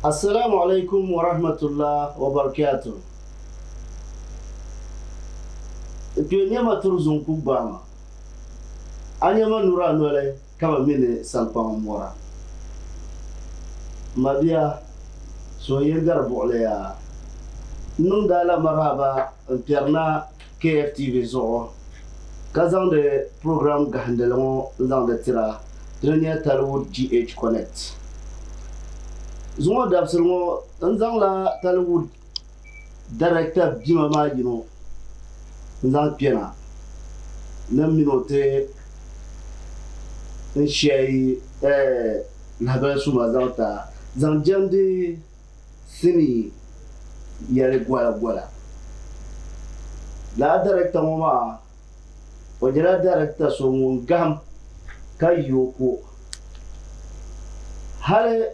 Assalamu alaikum wa rahmatullah wa barakatuh. Kpe nyɛma turi zuŋ ku gbaama. A nyɛma nuri a noli ka bi mi ni sankpaŋ m-mɔra. M mabia, suhuyiŋ gari buɣili yaa. N niŋdi a la marhaba n-kpɛrina KFTV zuɣu ka zaŋdi program gahindili ŋɔ n-zaŋdi tira dini n-nyɛ Tallywood GH Connect. Zuŋɔ dabisili ŋɔ n zaŋla Tallywood director bima maa yino n-zaŋ kpɛna ni m mini o ti n share lahabali suma zaŋ ti a zaŋ jɛndi sinii yɛli gola gola. Lala darekta ŋɔ maa o nyɛla darekta so ŋun gahim ka yi o ko. Hali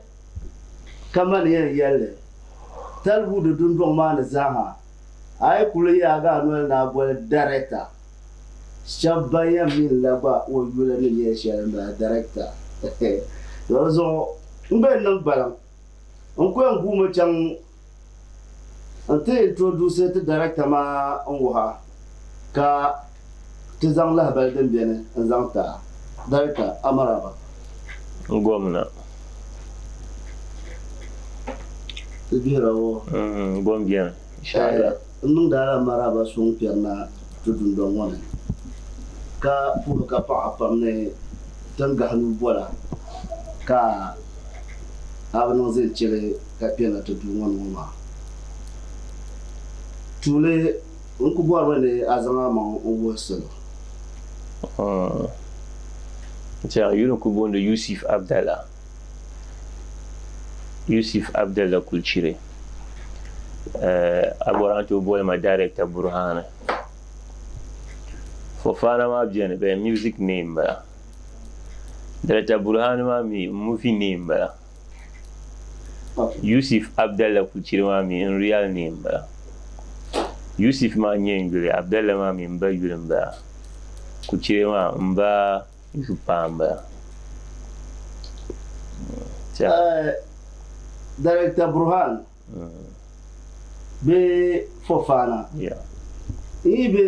ka mani yɛn yɛli li, Talwood dundɔŋ maa ni zaaha, a yi kuli yaagi a noli ni a boli darekta, shɛba ban yɛn mi n la gba o yuli ni nyɛ shɛli m-bala darekta. Di zuɣu m be n-niŋ gbaliŋ. N ku yɛn guumi chaŋ n-ti introduce ti director maa n-wuhi a ka ti zaŋ lahabali din beni n-zaŋ ti a. Director, a maraba. Gomna. Ti gbihira o. Gom beni, inshallah. N niŋdi a la maraba suŋ kpɛrina ti dundɔŋ ŋɔ ni, ka puhi ka paɣ a pam ni ti ni gahi nuu bol a ka a bi niŋ zinchili ka kpɛna ti duu ŋɔ ni ŋɔ maa. Tuuli, n ku bɔrimi ni a zaŋ amaŋ n-wuhi salo. N tɛha yuli n-kuli booni Yusuf Abdallah. Yusuf Abdallah Kulchiri. A bɔri a ni tooi boli ma Director Burhani. Fofana maa beni bɛ music name m-bala. Director Burhani maa mi movie name m-bala. Yusuf Abdallah Kulchiri maa mi n real name m-bala. Yusuf maa n-nyɛ n yuli, Abdallah maa mi m ba yuli m-bala. Kulchiri maa m ba yu paa m-bala. Director Burhan bee Fofana n yi be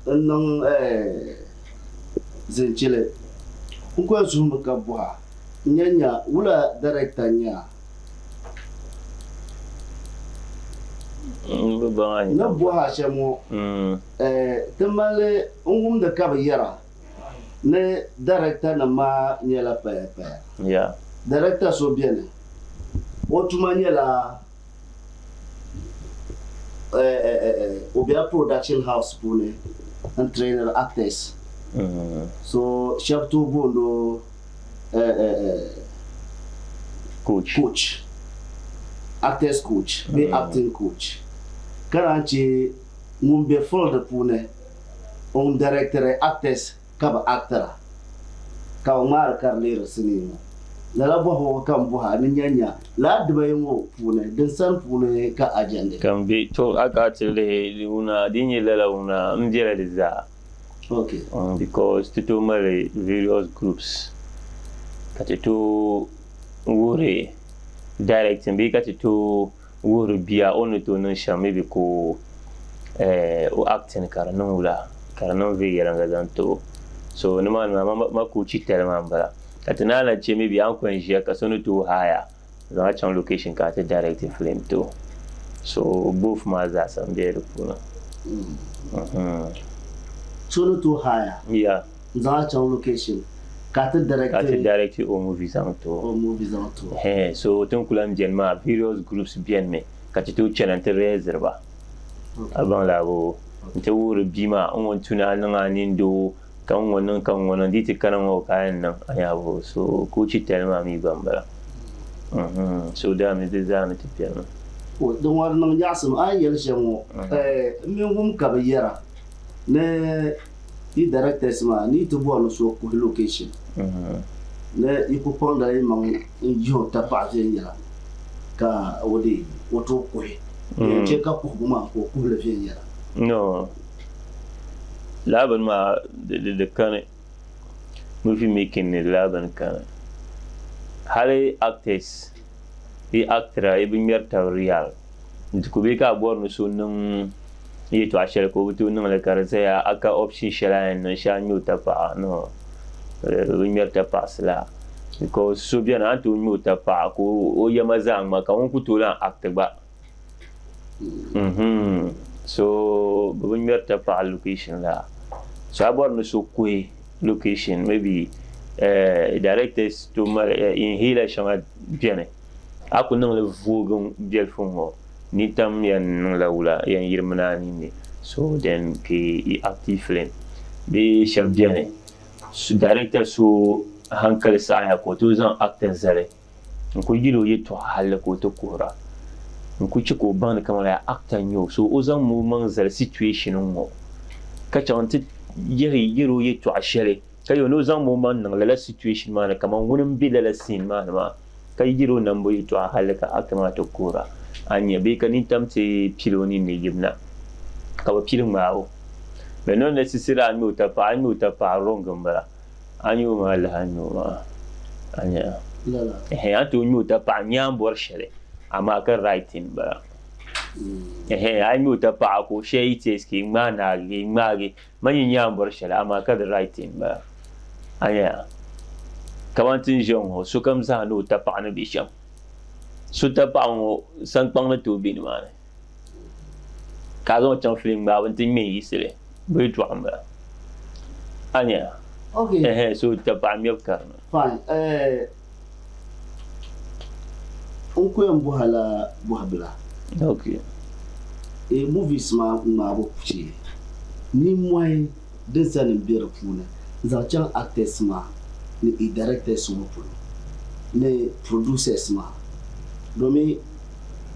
n niŋ zinchili n ku yɛn suhimi ka bɔha n yɛn nya wula director n-nyɛ a? N ni bɔhi a shɛm ŋɔ ti mali n wumdi ka bɛ yɛra ni director nim maa nyɛla paya paya. Director so beni o tuma nyɛla o bela production house puuni n trainiri actors so shɛba tooi booni o coach, actors coach bee acting coach ka naan che ŋun be field puuni ŋun directiri actors ka bɛ actira ka bɛ ŋmaari ka di leeri sinii ŋɔ. Lala bɔhigu ŋɔ ka m bɔhi a ni nya nya lala dibayi ŋɔ puuni din sani puuni ka a jɛndi. Ka m be, to a ka ti lihi ŋuna di nyɛ lala ŋuna m bela di zaa. Okay. Because ti tooi mali various groups ka ti tooi wuhiri directing bee ka ti tooi wuhiri bia o ni tooi niŋ shɛm maybe ka o acting ka di niŋ wula ka di niŋ viɛnyɛliŋga zaŋ ti o. So nimaani maa ma kochi tali maa m-bala. Ka ti naan lahi che maybe a ni kuli ʒiya ka so ni tooi hire a n-zaŋ a chaŋ location ka a ti direct film ti o. So both maa zaasa m-be di puuni. So ni tooi hire a? Yeah. N-zaŋ a chaŋ location ka ti direct. Ka ti direct o movie zaŋ ti o. O movie zaŋ ti o. Ɛhɛn, so ti ni kuli lahi beni maa various groups beni mi ka ti tooi chana n-ti rehearsiri ba. A baŋ la boo? N-ti wuhiri bia maa n ŋɔ n-tu ni a niŋ a nindoo ka n ŋɔ niŋ ka n ŋɔ niŋ di yi ti kana ŋɔ ka a yɛn niŋ a nya boo? So kochi tali maa mi gba m-bala. Mhm, so daa mi di zaa ni ti beni mi. Din ŋɔ di niŋ nyaɣisim a ni yɛli shɛm ŋɔ, m mi wum ka bɛ yɛra ni Yi directors maa ni yi ti bɔri ni so kuhi location ni yi ku kpaŋdila yi maŋ n-yihi o tapaɣa viɛnyɛla ka o deei o tooi kuhi din yɛn chɛ ka kuhigu maa ka o kuhi li viɛnyɛla. No. Lala bini maa di kani. Movie making ni lala bini kani. Hali actors. Yi actira yi bi ŋmɛri taba real. N-ti ku bee ka a bɔri ni so niŋ yɛtɔɣa shɛli ka o bi tooi niŋ li ka di zaya a ka option shɛli a yɛn niŋ shee a ŋme o tapaɣa no bɛ bi ŋmɛri tapaɣisi laa because so beni a ni tooi ŋme o tapaɣa ka o yɛma zaa ŋma ka ŋun ku tooi lahi act gba mhm so bɛ bi ŋmɛri tapaɣa location laa so a bɔri ni so kuhi location maybe directors tooi mali inhaler shɛŋa beni A ku niŋ li voogi biɛlifu ŋ-ŋɔ, nintam yɛn niŋla wula yɛn yirimina a ninni, so then ka i active film bee shɛba beni director so hankali saɣiya ka o tooi zaŋ actor zali n-ku yili o yɛltɔɣa halli ka o ti kuhira n-ku che ka o baŋ ni kamani lala actor n-nyɛ o so o zaŋmi o maŋ zali situation ŋ-ŋɔ ka chaŋ nti yɛri o yɛltɔɣa shɛli Ka yɛli ni o zaŋmi o maŋ niŋ lala situation maa ni kaman ŋuni m-be lala scene maa ni maa, ka yi yɛli o nambo yɛtɔɣa hali ka actor maa ti kuhira, a ni nya bee ka nintam ti pili o ninni yibna ka bɛ pili ŋmaai o. Bɛ not necessarily a ŋme o tapaɣa, a ŋme o tapaɣa wrong m-bala, a nya o maa lahi a nya o maa, a nya? Ɛhɛn, a ni tooi ŋme o tapaɣa n-nya a ni bɔri shɛli amaa ka right m-bala. Ɛhɛn, a yi ŋme o tapaɣa ka o share yi tears ka yi ŋmaai naagi, ka yi ŋmaagi Man yi nya a ni bɔri shɛli, amaa ka di right m-bala. A nya? Kaman ti ni ʒiya ŋɔ, sokam zaa ni o tapaɣa ni be shɛm. So tapaɣa ŋɔ sankpaŋ ni tooi be nimaani, ka a zaŋ o chaŋ filim ŋmaabu nti ŋme n-yiɣisi li, bɛ yi dɔɣi m-bala. A nya? Okay. Ɛhɛn, so tapaɣa ŋmɛbu ka di ni. Fine. Eh, n ku yɛn bɔhi la bɔhibila. Okay. Eh, movies maa ŋmaabu shee, nimmɔhi din sa ni be di puuni zaŋ chaŋ actors maa ni i directors ŋɔ polo ni producers maa domi n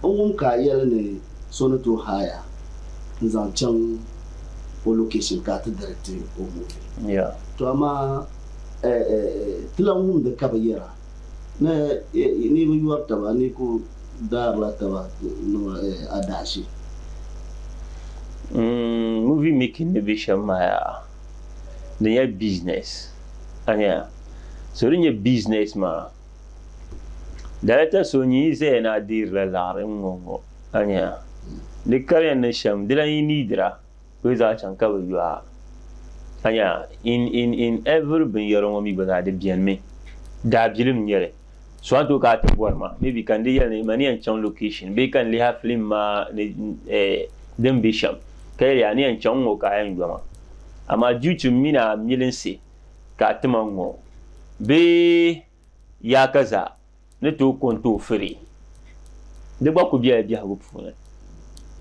wum ka a yɛli ni so ni tooi hire n zaŋ chaŋ o location ka a ti direct o movie. Yeah. To amaa Ti lan wumdi ka bɛ yɛra, Ni yi bi yɔri taba, ni yi ku daarila taba adaashi. Movie making ni be shɛm maa yaa, di nyɛla business. A nya? So di nyɛ business maa, director so nyin yi zaya ni a deerila laɣiri ŋ-ŋɔ ŋ-ŋɔ. A nya? Di kariya ni shɛm, di lan yi needira. Bɛ zaa chaŋ ka bɛ yo a. A nya, in, in, in every binyɛra ŋɔ mi gba zaa di benimi. Daabilim n-nyɛ li. So a ni tooi ka a ti bɔri ma, maybe ka n di yɛli ni ma ni yɛn chaŋ location bee ka n lihi a film maa ni, eh, din be shɛm ka yɛli a ni yɛn chaŋ ŋ-ŋɔ ka a yɛn yo ma. Amaa due to m mini a milinsi ka a ti ma ŋ-ŋɔ bee yaaka zaa ni tooi ko n-tooi firi. Di gba ku bela biɛhigu puuni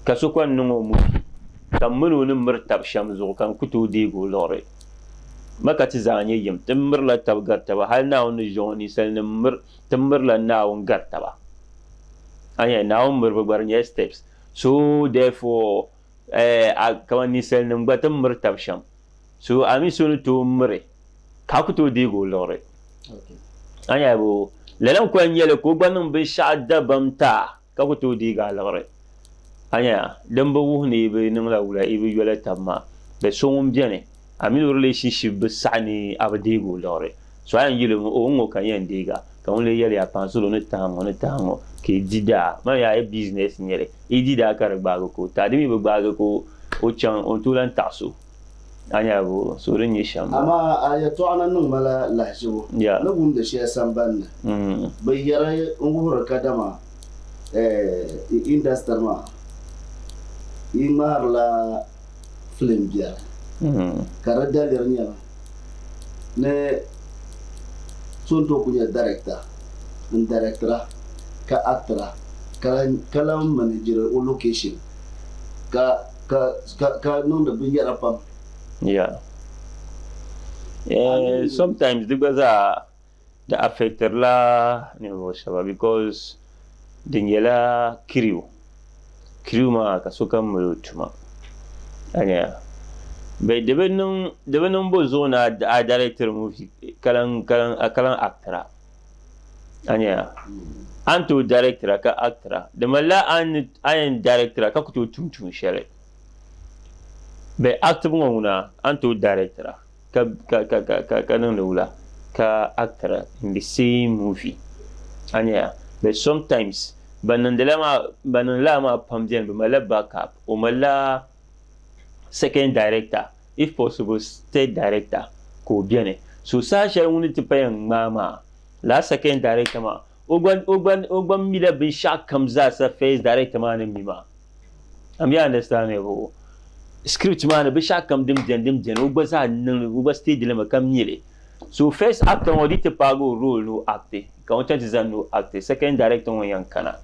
ka so kɔŋ niŋ o muvi ka m mini o ni miri tab shɛm zuɣu ka n ku tooi deegi o liɣiri. Ma ka ti zaa nyɛ yim, ti mirila tab gari taba, hali Naawuni ni ʒiya ŋɔ ninsalinim mir, ti mirila Naawuni gari taba. A nya, Naawuni miribu gba di nyɛla steps. So therefore, eh, a, kaman ninsalinim gba ti miri tab shɛm. So a mi so ni tooi miri ka a ku tooi deegi o liɣiri. A nya bo, lala n-ku yɛn nyɛ li ka o gba niŋ binshɛɣu dabam ti a ka ku tooi deegi a liɣiri. A nya, din bi wuhi ni yi bi niŋla wula, yi bi yola tab maa, bɛ so ŋun beni, a mini o relationship bi saɣi ni a bi deegi o liɣiri. So a yɛn yɛli o mi, o ŋ-ŋɔ ka n yɛn deegi a, ka ŋun lee yɛli ya paŋsili o ni tahi ŋ-ŋɔ ni tahi ŋ-ŋɔ ka yi di daa. Man yaa yi business n-nyɛ li, yi di daa ka di gbaagi ka o taai, di mi bi gbaagi ka o chaŋ o ni tooi lan taɣi so. A nyɛla bo so din nyɛ shɛm maa. Amaa a yɛtɔɣa ni niŋ ma la lahiʒibu ni wumdi shɛli samban ni. Bɛ yɛri n-wuhiri kadama industry maa yi ŋmaharila filim biɛri ka di daliri nyɛmi ni so n-tooi ku nyɛ director n-directira ka actira ka lan managiri o location ka Ka ka ka niŋdi binyɛra pam. Yeah. Eh, sometimes di gba zaa di affectirila ninvuɣu shɛba because di nyɛla crew. Crew maa ka sokam mali o tuma. A nya? But di bi niŋ di bi niŋ bo zuɣu ni a directiri movie ka lan ka lan ka lan actira. A nya? A ni tooi directira ka actira, di malila a ni a yɛn directira ka ku tooi tum tuun shɛli. Bɛ actibu ŋɔ ŋuna a ni tooi directira ka ka ka ka ka ka niŋdi wula ka actira in the same movie. A nya? But sometimes ban niŋdi lala maa ban niŋdi lala maa pam beni bɛ malila backup o malila second director if possible third director ka o beni so saha shɛli ŋun ni ti pa yɛn ŋmaai maa lala second director maa o gba o gba o gba mila binshɛɣu kam zaasa first director maa ni mi maa am you understanding o script maa ni binshɛɣu kam din beni din beni o gba zaa niŋ o gba stage li mi ka mi li so first actor ŋɔ di ti paagi o role ni o acti ka ŋun chaŋ ti zani ni o acti second director ŋɔ yɛn kana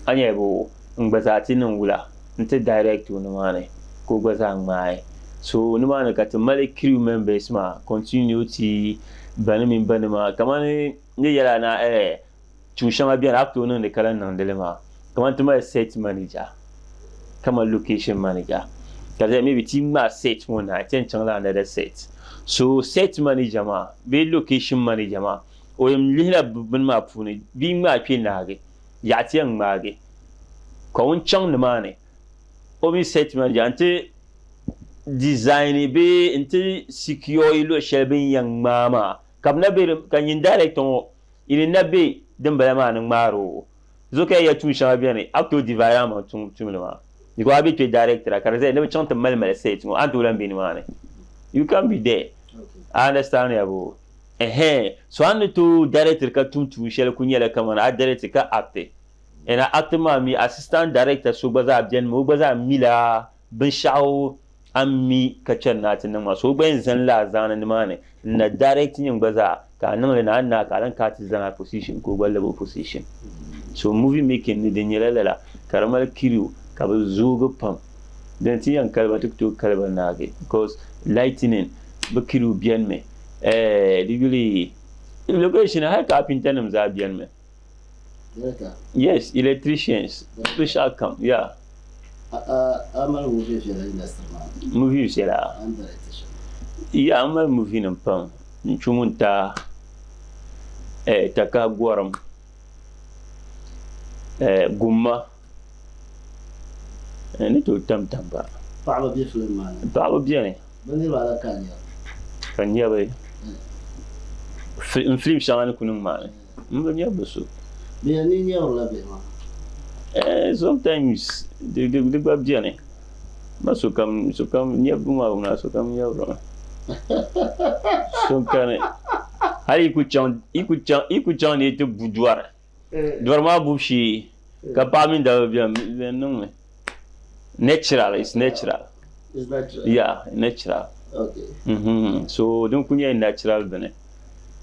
a nya bɛ n gba zaa ti niŋ wula n ti direct o nimaani ka o gba zaa ŋmaai so nimaani ka ti mali crew members maa continuity bani mini bani maa kamani ni yɛla na eh tuun shɛŋa beni a ku tooi niŋdi ka lahi niŋdi li maa kamani ti mali set manager ka mali location manager ka di maybe ti ŋmaai set ŋɔ naai ti yɛn chaŋla another set so set manager maa bee location manager maa o yɛn lihila bini maa puuni bɛ yi ŋmaai kpe naagi yaɣa ti yɛn ŋmaagi ka o ni chaŋ nimaani o mini set manager n-ti design bee n-ti secure luɣ shɛli bɛ ni yɛn ŋmaai maa ka bɛ na be di ka nyin director ŋɔ yi ni na be dimbala maa ni ŋmaari o zuɣu ka ya tuun shɛŋa beni a ku tooi divide a maŋ tumli maa because a be kpe director ka di zaya ni bɛ chaŋ ti mali mali set ŋɔ a ni tooi lahi be nimaani you can't be there I understand ya boo ɛhɛn so a ni tooi director ka tum tuun shɛli ku nyɛla kamani a director ka act and a act maa mi assistant director so gba zaa beni mi o gba zaa mila binshɛɣu a ni mi ka chani ni a ti niŋ maa. So o gba yɛn zani la a zaani nimaani n-na direct nyin gba zaa ka a niŋ li ni a ni naai ka a lan kana ti zani a position ka o gba lab o position. So movie making ni di nyɛla lala ka di mali crew ka bɛ zoogi pam. Dini ti yɛn kali ba ti ku tooi kali ba naagi because lightning bɛ crew beni mi eh di yuli location hali carpenter nim zaa beni mi. Yes, electricians, binshɛɣu kam, yeah. A mali movie viɛla industry maa ni? Movie viɛla? A ni direct shɛm? Yeah, n mali movie nim pam. N chumu n ta eh, Takahi Gɔrim, eh, Gumma, n ni tooi tam tam ba. Paɣaba be film maa ni? Paɣaba beni. Bɛ niriba ata ka a nyɛba? Ka n nyɛba n film shɛŋa ni ku niŋ maa ni. M bi nya bi so. Bɛ yɛn ni nyɛrila bihi maa? Eh, sometimes di, di, di gba beni. Ma sokam, sokam nyɛbu maa ŋuna sokam nyɛbirimi. So kani. Hali yi ku chaŋ, yi ku chaŋ, yi ku chaŋ ni yi ti bu dɔri. Dɔri maa bubu shee ka paɣa mini dabba beni, bɛ niŋmi. Natural, it's natural. It's natural. Yeah, natural. Okay. Mm-hmm. So din ku nyɛ natural bini.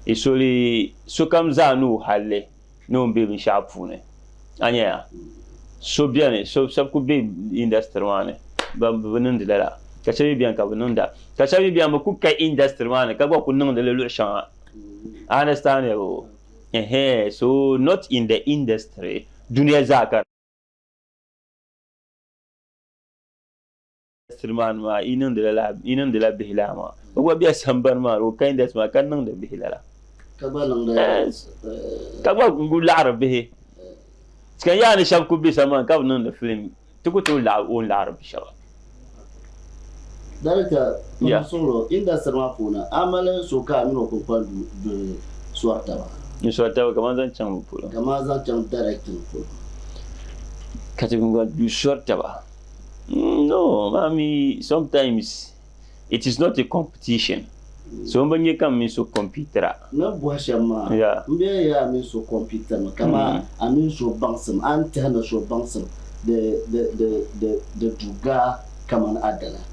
Isoli sokam zaa ni o halli ni o ni be binshɛɣu puuni. A nya ya? So beni, so shɛba ku be industry maa ni ban bi niŋdi lala ka shɛba mi beni ka bɛ niŋda ka shɛba mi beni bɛ ku ka industry maa ni ka gba ku niŋdi li luɣ shɛŋa. A understand ya o? Ɛhɛn, so not in the industry, dunia zaa ka industry maa ni maa yi niŋdila lala yi niŋdila bihi lala maa o gba bɛ sambani maa ni o ka industry maa ka niŋdi bihi lala ka gba niŋdi ka gba ku laɣiri bihi ka yaa ni shɛba ku bɛ sambani ka bi niŋdi film ti ku tooi laɣi o ni laɣiri bi shɛba Director, yeah. Industry maa puuni a mali so ka a mini o kpunkpani du sɔri taba? N sɔri taba kamani zaŋ chaŋ bi polo. Kamani zaŋ chaŋ directing polo. Ka ti gba du sɔri taba. No, mami, sometimes it is not a competition. So n bi nya ka m mini so competira. N ni bɔhi shɛm maa, m bee ya a mini so competiri mi kaman a mini so baŋsim, a ni tɛhi ni so baŋsim di di di di di du gaa kaman a dini?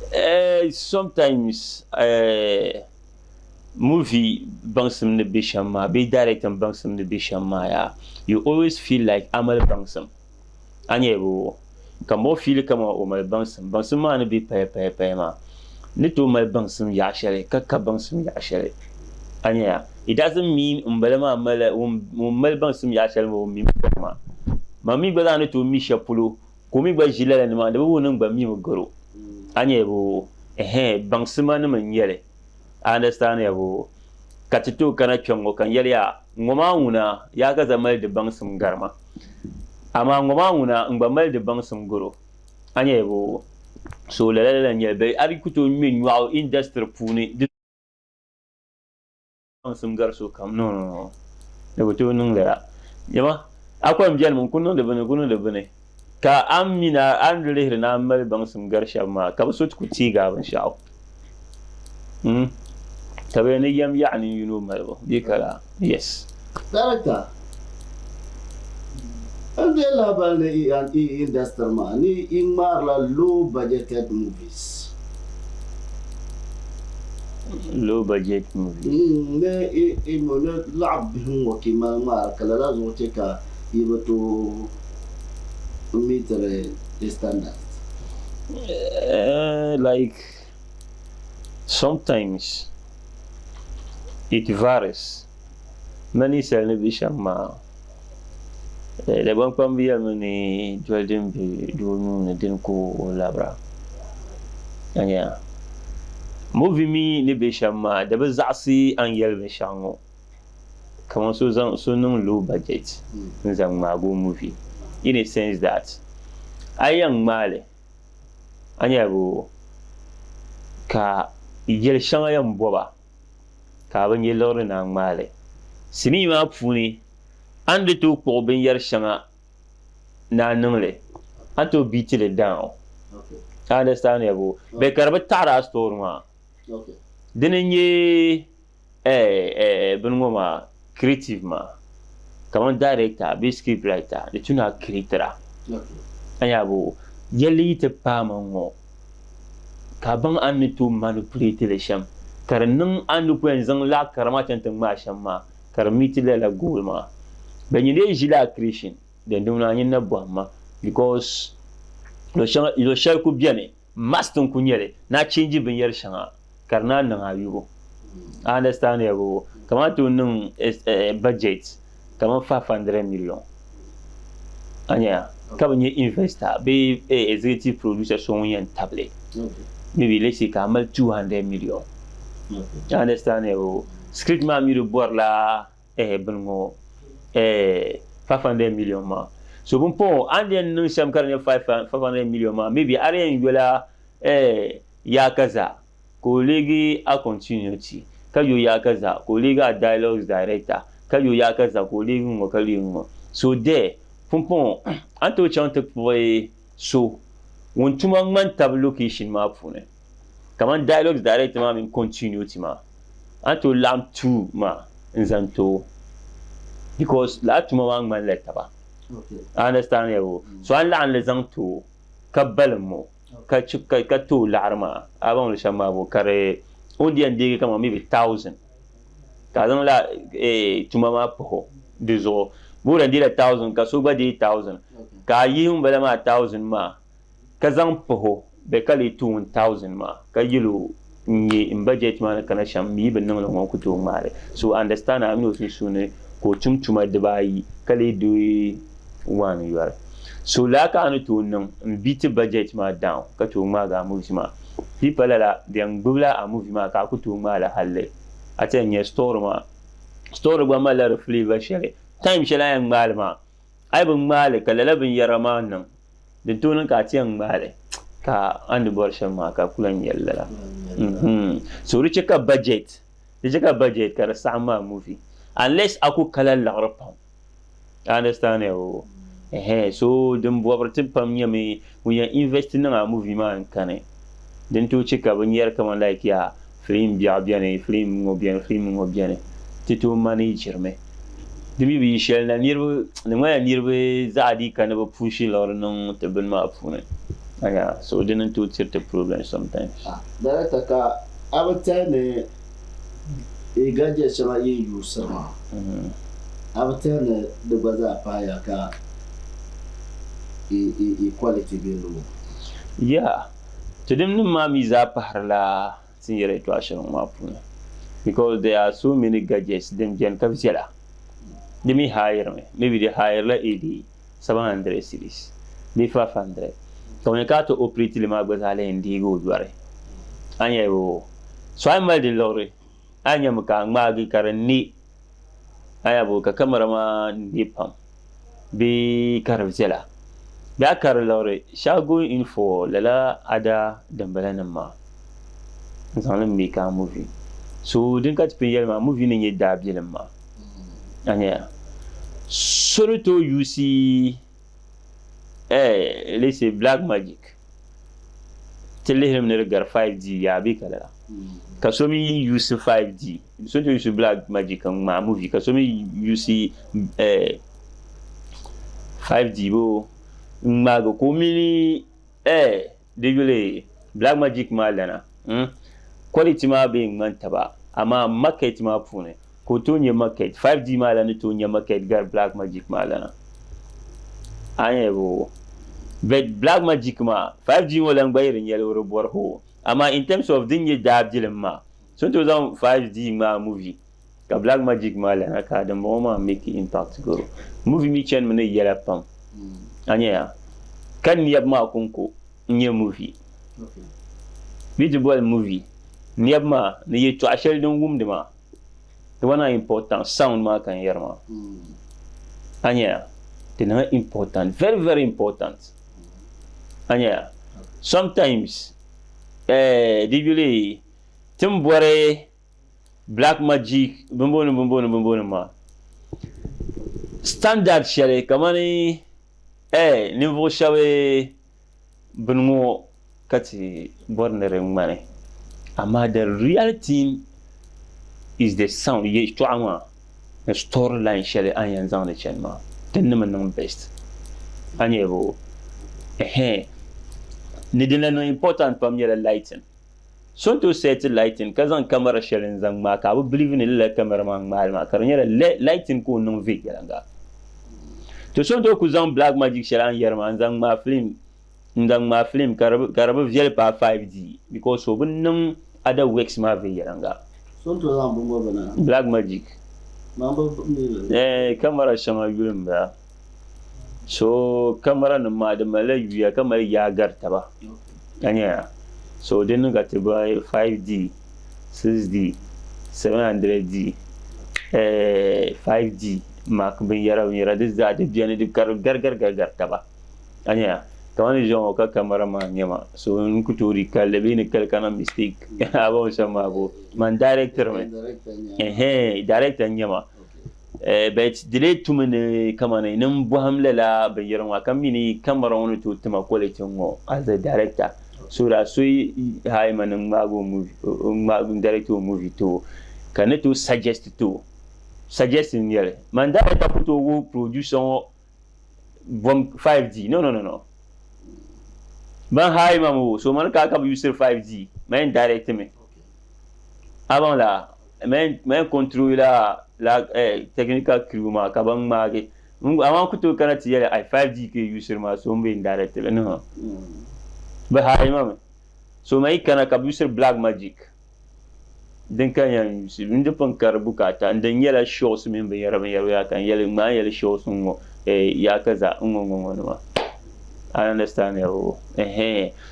Eh, sometimes eh, movie baŋsim ni be shɛm maa bee directing baŋsim ni be shɛm maa yaa, you always feel like a mali baŋsim. A nya boo? Ka m bɔŋɔ fiili kaman o mali baŋsim. Baŋsim maa ni be paya paya paya maa ni tooi mali baŋsim yaɣ shɛli ka ka baŋsim yaɣ shɛli. A nya ya? It doesn't mean ŋun bala maa mali ŋun mali baŋsim yaɣ shɛli maa o mimi gari ma. Man mi gba zaa ni tooi mi shɛli polo ka o mi gba ʒi lala nimaani di bi wuhi ni n gba mimi gar o. A nya boo? Ɛhɛn, baŋsima nim n-nyɛ li. A understand ya boo? Ka ti tooi kana kpɛŋŋɔ ka n yɛli ya, ŋɔ maa ŋuna yaa ka za mali di baŋsim gari ma. Amaa ŋɔ maa ŋuna n gba mali di baŋsim gari o. A nya ya boo? So lala lala n-nyɛli bɛ a di ku tooi ŋme nyɔɣu industry puuni di baŋsim gari sokam. No, no, no. Di bi tooi niŋ lala. Nyama, a kɔŋ bɛni mi n-ku niŋdi bini, n-ku niŋdi bini, ka a mini a ni lihiri ni a mali baŋsim gari shɛba maa, ka bɛ so ti ku teegi a binshɛɣu. Hmm. Ka bɛ ni yɛm yaɣi nin yino malibu bee ka laa? Yes. Director, N deei lahabali ni E and E industry maa ni yi ŋmaarila low budgeted movies. Low budget movies. Ni i ni laɣi bihi ŋ-ŋɔ ka yi mali ŋmaari ka lala zuɣu che ka yi bi tooi meetiri di standards. Like sometimes it varies. Ma ninsal ni be shɛm maa, Dagbaŋkpamba yɛlimi ni doli din be doo nuu ni dini ka o labira. A nya? Movie mi ni be shɛm maa, di bi zaɣisi a ni yɛli binshɛɣu ŋɔ. Kaman so zaŋ so niŋ low budget n-zaŋ ŋmaagi o movie in a sense that a yi yɛn ŋmaai li, a nyɛla boo ka yɛl shɛŋa yɛn bɔba ka a bi nya liɣiri ni a ŋmaai li. Sinii maa puuni, a ni di tooi kpuɣi binyɛr shɛŋa ni a niŋ li, a ni tooi beat li down. A understand ya boo? Bɛ ka di bi taɣiri a story maa. Dini n-nyɛ bini ŋɔ maa creative maa kamani director bee script writer di tu ni a creatira. A nya boo? Yɛlli yi ti paai ma ŋ-ŋɔ ka a baŋ a ni tooi manipulate li shɛm ka di niŋ a ni ku yɛn zaŋ laɣ kara maa chaŋ ti ŋmaai shɛm maa ka di meet lala goal maa. Bɛ nyin dee ʒila a creation then di ŋuna a nyin na bɔhim ma because luɣ shɛli ku beni must n-ku nyɛ li ni a change binyɛr shɛŋa ka di naan niŋ a yubu. A understand ya boo? Kamani tooi niŋ budget kamani 500 million a nya ka bi nyɛ investor bee executive producer so ŋun yɛn tabili maybe let's say ka a mali 200 million. A understand ya boo? Script maa mi di bɔrila bini ŋɔ 500 million maa. So pumpɔŋɔ a ni yɛn niŋ shɛm ka di nyɛ 500 million maa maybe a di yɛn yola yaaka zaa ka o leegi a continuity, ka yo yaaka zaa ka o leegi a dialogues director, ka yo yaaka zaa ka o leegi ŋ-ŋɔ ka leegi ŋ-ŋɔ. So there, pumpɔŋɔ a ni tooi chaŋ ti kpuɣi so ŋun tuma ŋmani tab location maa puuni, kamani dialogues director maa mini continuity maa, a ni tooi laɣim two maa n-zaŋ ti o because lala tuma maa ŋmanila taba. A understand ya boo? So a ni laɣim li zaŋ ti o ka balim o. ka ka tooi laɣiri maa a baŋ li shɛm maa bo ka di o ni yɛn deegi kaman maybe thousand ka a zaŋ la tuma maa pahi o di zuɣu bee o lan deela thousand ka so gba deei thousand ka a yihi ŋunbala maa thousand maa ka zaŋ pahi o bee ka lee ti o ŋun thousand maa ka yɛl o n-nyɛ n budget maa ni kana shɛm mi yi bi niŋ li ŋɔ n ku tooi ŋmaai li. So understand a mini o sunsuuni ka o tum tuma dibaayi ka lee deei one yɔri. So lala ka a ni tooi niŋ m-bi ti budget maa down ka tooi ŋmaagi a movies maa. Di yi pa lala, bɛ yɛn gbubila a movie maa ka a ku tooi ŋmaai li halli. A ti yɛn nya story maa. Story gba malila di flavour shɛli. Time shɛli a yɛn ŋmaai li maa, a yi bi ŋmaai li ka lala binyɛra maa niŋ, din tooi niŋ ka a ti yɛn ŋmaai li ka a ni bɔri shɛm maa ka ku lahi nyɛli lala. So di chɛ ka budget, di chɛ ka budget ka di saɣim maa movie unless a ku kala liɣiri pam. A understand ya o? Ɛhɛn, so din bɔbiri ti pam nyɛmi ŋun yɛn invest niŋ a movie maa n-kani. Din tooi chɛ ka binyɛri kaman like ya film biɛɣu beni, film ŋɔ beni, film ŋɔ beni, ti tooi manage mi. Di mi bi yi shɛli na niriba, di ŋmanila niriba zaɣa dii ka ni bi pushi liɣiri niŋ ti bini maa puuni. Anya, so dini n-tooi tiri ti problem sometimes. Director ka a bi tɛhi ni yi gadget shɛŋa yi ni yuusiri maa, a bi tɛhi ni di gba zaa pahiya ka yi quality be low? Yeah, ti dimnim maa mi zaa pahirila ti ni yɛri yɛtɔɣa shɛli ŋɔ maa puuni because there are so many gadgets din beni ka viɛla. Di mi hayirimi, maybe di hayirila AD 700 cedis bee 500 ka ŋun yɛn kana ti operate li maa gba zaa lahi yɛn deegi o yɔri. A ni yɛli o, so a yi mali di liɣiri a ni nyami ka a ŋmaagi ka di ne a nya bo ka kamara maa ne pam bee ka di viɛla bee a kari liɣiri shall go in for lala ada dimbala nim maa n zaŋ li make a movie. So din ka ti pun yɛli maa movie ni nyɛ daabilim maa. A nyaya so ni tooi yuusi eh, let's say black magic ti lihirimi ni di gari 5D yaa bee ka lala ka so mi yuusi 5D so ni tooi yuusi black magic n ŋmaai movie ka so mi yuusi eh, 5D boo n ŋmaagi ka o mini eh, Di yuli Black Magic maa lana, quality maa bee ŋmani taba amaa market maa puuni ka o tooi nya market, 5D maa lan ni tooi nya market gari Black Magic maa lana. A ni yɛli boo? But Black Magic maa, 5D ŋɔ lan gba yi di nyɛli o di bɔri o amaa in terms of din nyɛ daabilim maa, so ni tooi zaŋ 5D ŋmaai movie ka Black Magic maa lana ka dimbɔŋɔ maa make impact garo. Movie mi chanimi ni yɛla pam. A nyaya? Ka niɛbu maa kɔŋko n-nyɛ movie. Bɛ ti boli movie, niɛbu maa ni yɛtɔɣa shɛli din wumdi maa, di gba niŋ important, sound maa ka n yɛri maa. A nyaya? Di niŋ important, very very important. A nyaya? Sometimes, eh, di yuli ti ni bɔri Black magic binbooni binbooni binbooni maa standard shɛli kamani eh ninvuɣu shɛba bini ŋɔ ka ti bɔri ni di ŋmani amaa the real thing is the sound yɛltɔɣa maa ni story line shɛli a ni yɛn zaŋdi chani maa din ni mi niŋ best a nyɛ boo ɛhɛn ni din lahi niŋ important pam nyɛla lighting. So n tooi sɛti lighting ka zaŋ camera shɛli n zaŋ ŋmaai ka a bi believe ni lala camera maa ŋmaali maa ka di nyɛla lighting ka o niŋ viɛnyɛliŋga. To so n tooi ku zaŋ black magic shɛli a ni yɛri maa n zaŋ ŋmaai film n zaŋ ŋmaai film ka di bi viɛli paai 5D because o bi niŋ other works maa viɛnyɛliŋga. So n tooi zaŋ bini ŋɔ bina? Black magic. Man bi mi li. Eh, camera shɛŋa yuli n bala. So camera nim maa di malila yuya ka mali yaa gari taba. Ka nyɛya so di ni ka ti bahi 5D, 6D, 700D, 5D mark binyɛra binyɛra di zaa di beni di ka di gari gari gari gari taba ka nyɛya kamani ʒiya ŋɔ ka kamara maa nyɛ ma so n ku tooi di kalli bee ni kali ka niŋ mistake a baŋ shɛm maa bo man director mi ɛhɛn director n nyɛ ma But di lee tumi ni kamani ni n bɔhim lala binyɛra ŋɔ ka mi ni camera ŋɔ ni tooi tima quality ŋɔ as a director so that so yi hire ma ni n ŋmaagi o movie n direct o movie ti o ka n ni tooi suggest ti o suggest n nyɛli man director ku tooi wuhi producer ŋɔ bom 5D no no no no ban hire ma mi o so mani ka ka bi usiri 5D man yɛn direct mi a baŋ la Man control la la technical crew maa ka ban ŋmaagi amaa ku tooi kana ti yɛli ai 5G ka yi usiri maa so n bi direct li niŋ bi haai ma mi so man yi kana ka bi usiri black magic din ka yɛn yusi n di pun kari bukaata n din nyɛla shows mini binyɛra binyɛra yaa ka n yɛli ŋmaa n yɛli shows n ŋɔ yaa ka za n ŋɔ ŋɔ ŋɔ nima I understand ya o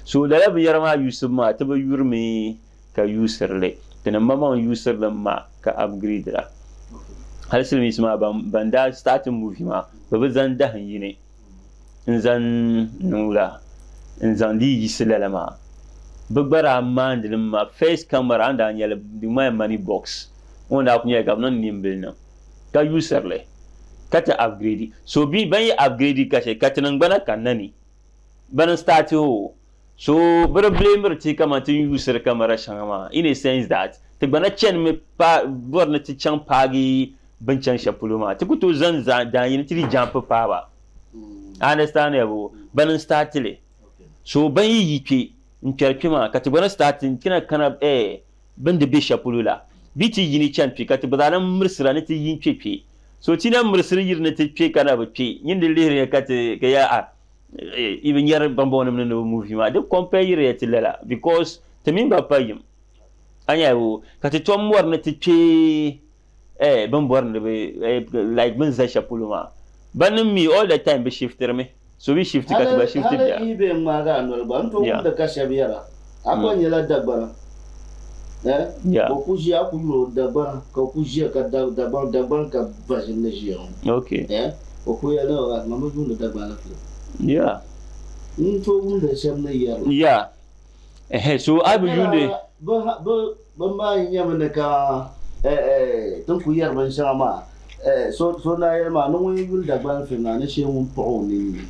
so lala binyɛra maa yusibu maa ti bi yurimi ka yuusiri li. Ti ni maŋmaŋ yuusiri li m-ma ka upgrade la. Hali silimiinsi maa ban daa start movie maa bɛ bi zaŋ dahin yini n-zaŋ niŋ la n-zaŋ dii yiɣisi lala maa. Bɛ gba daa maandi li mi maa first camera a ni daa nya li di ŋmanila money box ŋɔ daa kuli nyɛla ka bɛ niŋ nimbili niŋ ka yuusiri li ka ti upgrade. So bɛ ban yi upgrade ka shɛli ka tinim gba na kanna ni bani n-start o. So bɛ di blamiri ti kaman ti ni yuusiri kamara shɛŋa maa in a sense that ti gba na chanimi pa bɔri ni ti chaŋ paagi bɛ ni chani shɛli polo maa. Ti ku tooi zaŋ daanyini ti di jampi paai ba. A understand ya boo? Bani n-start li. So ban yi yi kpe n-kpɛri kpe maa ka ti gba na start n-ti na kana eh bɛ ni di be shɛli polo la. Bɛ ti yi ni chani kpe ka ti gba zaa na mirisira ni ti yi n-kpe kpe. So ti na mirisiri yiri ni ti kpe ka na bi kpe. Nyin di lihiri ya ka ti ka ya ah yi bi nyari bambɔŋɔnim ni ni bi movie maa di compare yiriya ti lala because ti mini ba pa yim a nya o ka ti tom mɔri ni ti kpe eh bin bɔri ni bi like bin za shɛli polo maa bannim mi all the time bi shiftiri mi so bi shift ka ti gba shift bia. Hali yi bee ŋmaagi a noli gba n tooi wumdi ka shɛba yɛra a kuli nyɛla Dagbana eh ka o ku ʒiya a ku yuli o Dagbana ka o ku ʒiya ka Dagbaŋ Dagbaŋ ka ba ʒini ni ʒiya ŋɔ eh O ku yɛli ni o ma mi yuundi Dagbaŋ la polo. Yeah. N tooi wumdi shɛba ni yɛri li. Yeah. Ɛhɛ, so a bi yuundi. Bɛ, bɛ, bɛ maa nyɛmi ni ka, eh, eh, ti ni ku yɛri binshɛŋa maa, Eh, so so daa yɛli maa ni ŋun yi yuli Dagbani film maa ni shee ŋun puɣi o ninni.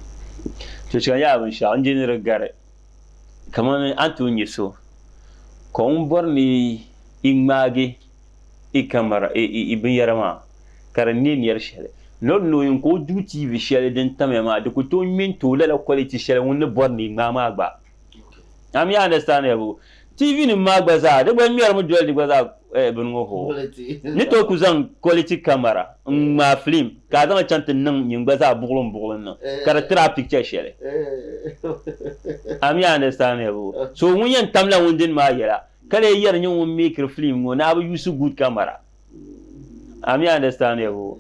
To chɛ ka n yaai binshɛɣu n je ni di gari kamani a ni tooi nya so ka o ni bɔri ni i ŋmaagi i kamara i binyɛra maa ka di ne nɛri shɛli not knowing ka o du TV shɛli din tamya maa di ku tooi ŋme n-ti o lala quality shɛli ŋun ni bɔri ni i ŋmaai maa gba. Am you understandable? TV nim maa gba zaa di gba ŋmɛrimi doli di gba zaa bini ŋɔ hoo. Ni tooi ku zaŋ quality camera n ŋmaa film ka a zaŋli chaŋ ti niŋ nyin gba zaa buɣilim buɣilim niŋ ka di tiri a picture shɛli. Am you understandable? So ŋun yɛn tamla ŋun dini maa yɛla ka lee yɛri nyin ŋun makiri film ŋɔ ni a bi use good camera. Am you understandable?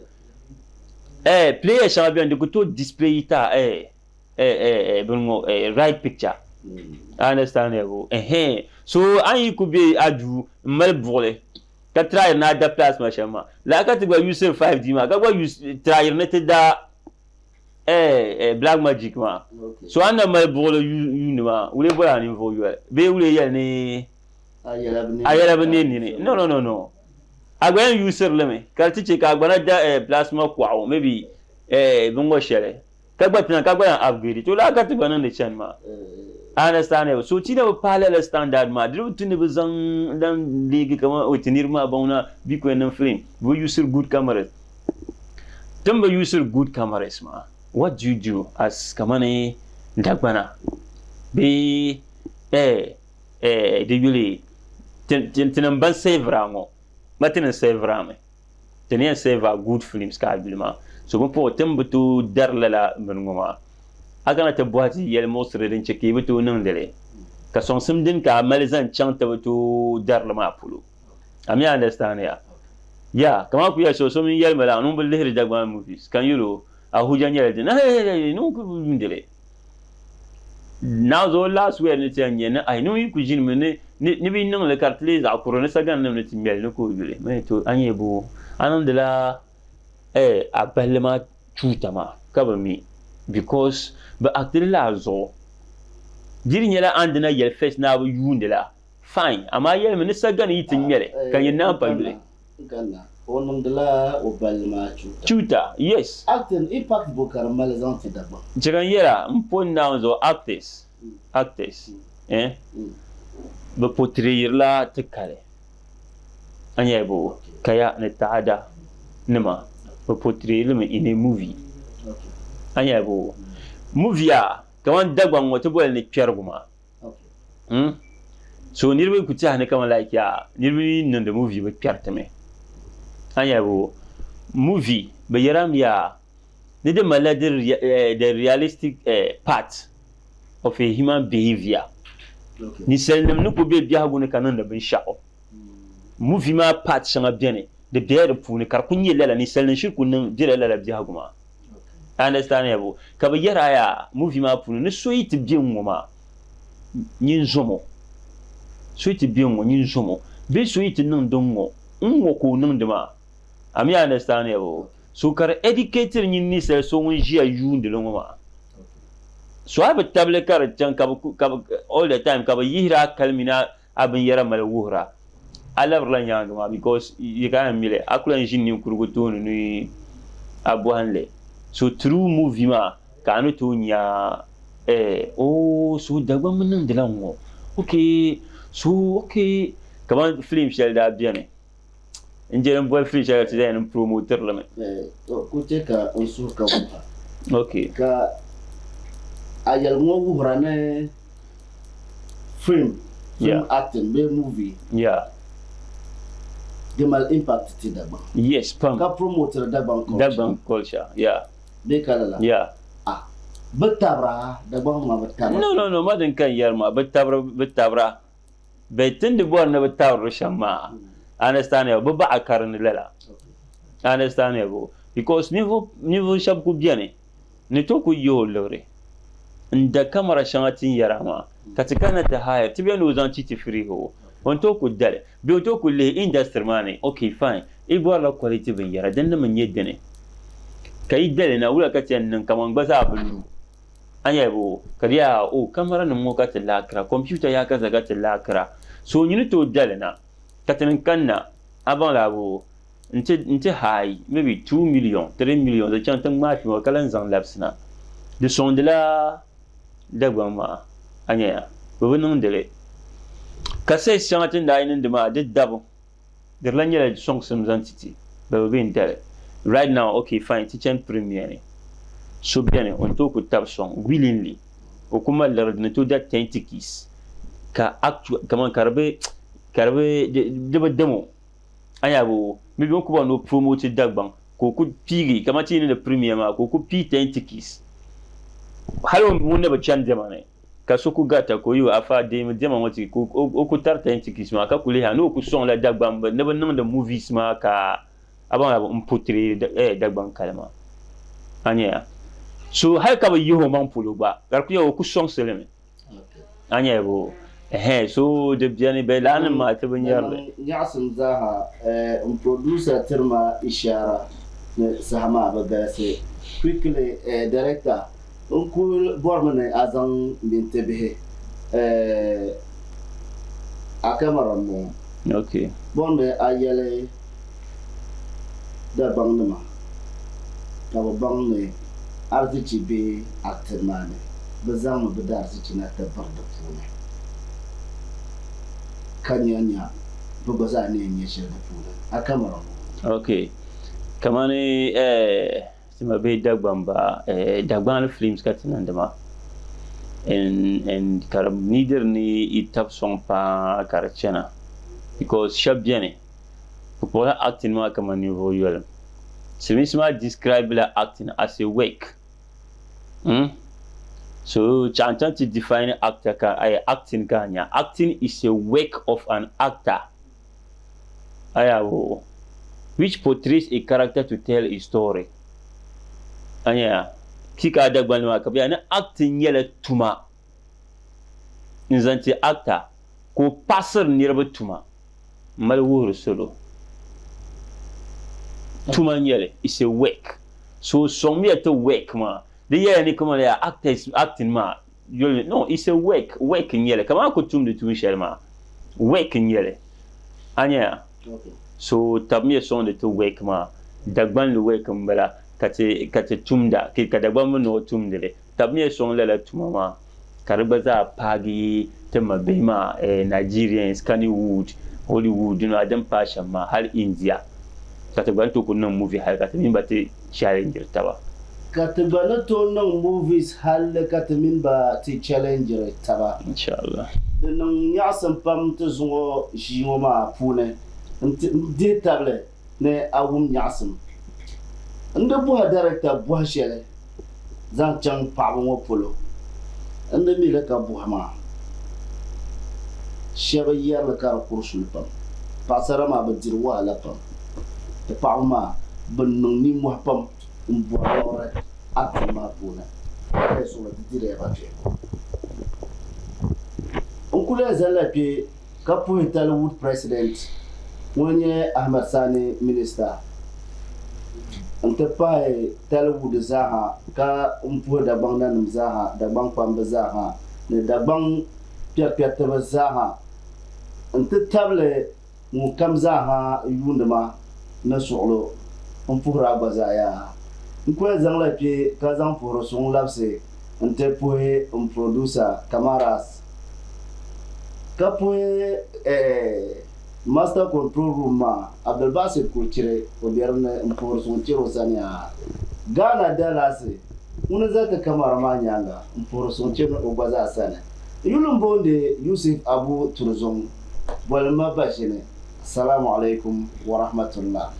Eh, player shɛŋa beni di ku tooi display yi ta eh. bini ŋɔ right picture I understand ya eh so a yi ku be a duu n mali buɣili ka try ni a da plasma shɛm maa lala ka ti gba use 5D maa ka gba use try ni ti da black magic maa so a ni na mali buɣili yuuni maa wuli boli a ninvuɣu yoli bee wuli yɛli ni a yɛla bi ne nini no no no no a gba yɛn yuusiri li mi ka di ti chɛ ka a gba na da plasma kɔɣu maybe bini ŋɔ shɛli Ka gba tina ka gba lan upgrade to laa ka ti gba niŋdi chani maa. I understand it. So ti na bi paai lala standard maa di bi tu ni bi zaŋ lan leegi kaman o ti niriba maa baŋ na bi ku yɛn niŋ film bi bi usiri good cameras. Ti ni bi usiri good cameras maa what do you do as kamani Dagbana bee eh eh di yuli tinim ban savira ŋɔ ma ti ni savira mi. Ti ni yɛn save a good films ka a yuli maa. So bini puhi ti ni bi tooi dari lala bini ŋɔ maa, a kana ti bɔhi ti yɛlimuɣisiri din chɛ ka yi bi tooi niŋdi li, ka sɔŋsim din ka a mali zaŋ chaŋ ti bi tooi dari li maa polo. A mi understand ya? Ya, kaman ku yɛli so, so mini yɛlimi la, ŋun bi lihiri Dagbaŋ movies, ka n yɛl o, Ahuja nyɛla dini, hɛhɛhɛhɛ, ni ŋun kuli bi yuundi li. Naawuni zuɣu last word ni ti yɛn nyɛ ni ayi ni ŋun yi ku ʒinimi ni ni bi niŋ li ka di ti leei zaɣ kurili ni saganinim ni ti ŋmɛli ni ka o yuli mini to a nyɛ boo a niŋdila eh a balli maa chuuta maa ka bi mi because bi actiri la a zuɣu di di nyɛla a ni dina yɛli first ni a bi yuundi la fine amaa yɛlimi ni sagani yi ti ŋmɛli ka nyɛ naan pa yuli. Ghana, o niŋdila o balli maa chuuta. Chuuta, yes. Acting impact bo ka di mali zaŋ ti Dagbaŋ? Chɛ ka n yɛl a, m po n Naawuni zuɣu, actors, actors, eh, bɛ portrayirila ti kali. A nya bo, kaya ni taada nima, bɛ portrayiri li mi in a movie. A nya bo, movie a, kaman Dagbaŋ ŋɔ ti boli ni kpɛrigu maa. Hmm? So niriba ku tɛhi ni kaman like yaa niriba yi niŋdi movie bi kpɛritimi. A nya bo movie bi yɛram yaa ni di malila the realistic part of a human behavior. Ninsalinim ni ku be biɛhigu ni ka niŋdi binshɛɣu. Movie maa part shɛŋa beni di bela di puuni ka di ku nyɛ lala ninsalinim shiri ku niŋ bela lala biɛhigu maa. Understand ya bo? Ka bɛ yɛri a yaa movie maa puuni ni so yi ti be ŋ-ŋɔ maa nyin zomo, so yi ti be ŋ-ŋɔ nyin zomo bee so yi ti niŋdi ŋ-ŋɔ, ŋ-ŋɔ ka o niŋdi maa. A mi understand ya bo? So ka di educatiri nyin ninsali so ŋun ʒiya yuundi li ŋɔ maa. So a bi tabili ka di chaŋ ka bɛ ka bɛ all the time ka bɛ yihiri a kali mini a a binyɛra mali wuhira, a labirila nyaaŋa maa because yi ka yɛn mi li, a ku lahi ʒini ninkurigu tooni ni a bɔhim li. So through movie maa ka a ni tooi nya eh oh so Dagbamb niŋdila ŋ-ŋɔ okay so okay kaman film shɛli daa beni n je n boli film shɛli ka ti yɛn n promotiri li mi. Eh, to ku che ka n suhu ka wuha. Okay. Ka a yɛligu ŋɔ wuhira ni Film, film acting bee movie. Yeah. Di mali impact ti Dagbaŋ. Yes, pam. Ka promotiri Dagbaŋ culture. Dagbaŋ culture, yeah. Bee ka lala? Yeah. Ah, bi tabira, Dagbaŋ maa bi tabira. No, no, no, ma din ka n yɛri maa, bi tabiri, bi tabira. Bɛ ti ni bɔri ni bi tabiri shɛm maa, understand ya, bi baɣa ka di ni lala. Understand ya bo? Because ninvuɣ, ninvuɣ shɛba ku beni. Ni tooi ku yihi o liɣiri n-da kamara shɛŋa ti ni yɛra maa, ka ti kana ti hire ti bee ni o zaŋ chi ti free o, o ni tooi ku dali bee o tooi ku lihi industry maa ni, ok fine, yi bɔrila quality binyɛra, din nim n-nyɛ dini ka yi dali na, wula ka ti yɛn niŋ kaman gba zaa bi lu? A nya boo? Ka di yaa, oh, kamara nim ŋɔ ka ti laakira, computer yaa ka za ka ti laakira, so nyi ni tooi dali na ka ti ni kanna, a baŋ la boo? nti nti haai maybe 2 million, 3 million zaŋ chaŋ ti ŋmaai film ka lan zaŋ labisina. Di sɔŋdila Dagbaŋ maa, a nyaya, bɛ bi niŋdi li. Kasɛt shɛŋa ti ni daa yi niŋdi maa, di dabu, di di lan nyɛla sɔŋsim zaŋ ti ti, bɛ bi bɛ n-dali. Right now, ok fine, ti chani premiere ni, so beni o ni tooi ku tabi sɔŋ willingly, o ku mali liɣiri di ni tooi da 10 tickets ka actual kaman ka di bi ka di bi di bi dim o. A nya boo, maybe o ni ku bɔri ni o promote Dagbaŋ ka o ku piigi kaman ti yi niŋdi premiere maa ka o ku pii 10 tickets hali o ŋun na bi chani diɛma ni ka so ku garita ka o yi o afa deemi diɛma ŋɔ ti ka o ku tari 10 tickets maa ka ku lihi a ni o ku sɔŋla Dagbaŋ ni bi niŋdi movies maa ka a baŋ la n portray Dagbaŋ kali maa. A nya so hali ka bi yihi o maŋ polo gba ka di ku nyɛla o ku sɔŋsi li mi. A nyɛ bo ɛhɛn so di beni bɛ laa nim maa ti bi nyɛri li. Nyaɣisim zaaha n producer tiri ma ishaara ni saha maa bi galisi. Quickly director n kuli bɔrimi ni a zaŋ minti bihi a camera m bɔŋɔ. Okay. Bɔrimi a yɛli Dagbaŋnima ka bɛ baŋ ni arizichi be acting maa ni, bɛ zaŋmi bɛ daarizichi na ti biri di puuni ka nya nya bɛ gba zaa ni yɛn nya shɛli di puuni. A camera ŋɔ. Ok. Kamani eh ti ma bee Dagbamba eh Dagbaŋli films ka ti niŋdi maa and and ka di neediri ni yi tabi sɔŋ paa ka di chana because shɛba beni Bɛ kpuɣila acting maa kaman ninvuɣ yolim. Silimiinsi maa describe la acting as a work. So chaɣ n-chaŋ ti define actor ka ayi acting ka a nya. Acting is a work of an actor ayawo which portrays a character to tell a story. A nya ya? Ti ka a Dagbani maa ka bɛ ya ni acting nyɛla tuma n-zaŋ ti actor ka o paɣisiri niriba tuma. mali wuhiri salo. Tuma n-nyɛ li, it's a work. So sɔŋmiya ti work maa. Di yɛla ni kaman yaa actors acting maa yoli ni, no, it's a work, work n-nyɛ li. Kaman a ku tumdi tuun shɛli maa, work n-nyɛ li. A nya ya? So tabimiya sɔŋdi ti work maa. Dagbanli work m-bala ka ti ka ti tumda, ka Dagbamba noo tumdi li. Tabimiya sɔŋ lala tuma maa ka di gba zaa paagi ti ma bihi maa Nigerians, Kannywood, Hollywood ni din paai shɛm maa hali India ka ti gba ni tooi kuli niŋ movie hali ka ti mini ba ti challengiri taba. Ka ti gba ni tooi niŋ movies hali ka ti mini ba ti challengiri taba. Inshallah. Di niŋ nyaɣisim pam ti zuŋɔ ʒii ŋɔ maa puuni n-dihi tabili ni a wum nyaɣisim. N di bɔhi dareta bɔhi shɛli zaŋ chaŋ paɣaba ŋɔ polo, n di mi li ka bɔhi maa shɛba yɛri li ka di kuri suli pam. Paɣisara maa bɛ diri wahala pam. Ti paɣaba maa bɛ niŋ nimmɔhi pam m-bɔri liɣiri acting maa puuni ka yi suɣili ti diriya ba kpɛhigu. N kuli yɛn zalila kpe ka puhi Tallywood President ŋun nyɛ Ahmed Sani Minister n-ti pahi Tallywood zaaha ka n puhi Dagbaŋ nanima zaaha, Dagbaŋ kpamba zaaha ni Dagbaŋ kpɛrikpɛritiba zaaha n-ti tabili ŋun kam zaaha yuundi ma ni suɣilo n puhiri a gba zaa yaa. N kuli zaŋla kpe ka zaŋ puhiri suŋ labisi n-ti puhi n producer Kamaras. Ka puhi master control room maa Abdulbasit Kurichiri o be dinni n puhiri suŋ cheri o sani yaa. Ghana Dalasi ŋuni za ti camera maa nyaaŋa n puhiri suŋ cheri o gba zaa sani. N yuli m boondi Yusuf Abu Turizong, boli ma Bashini. Assalamu alaikum wa rahmatullah.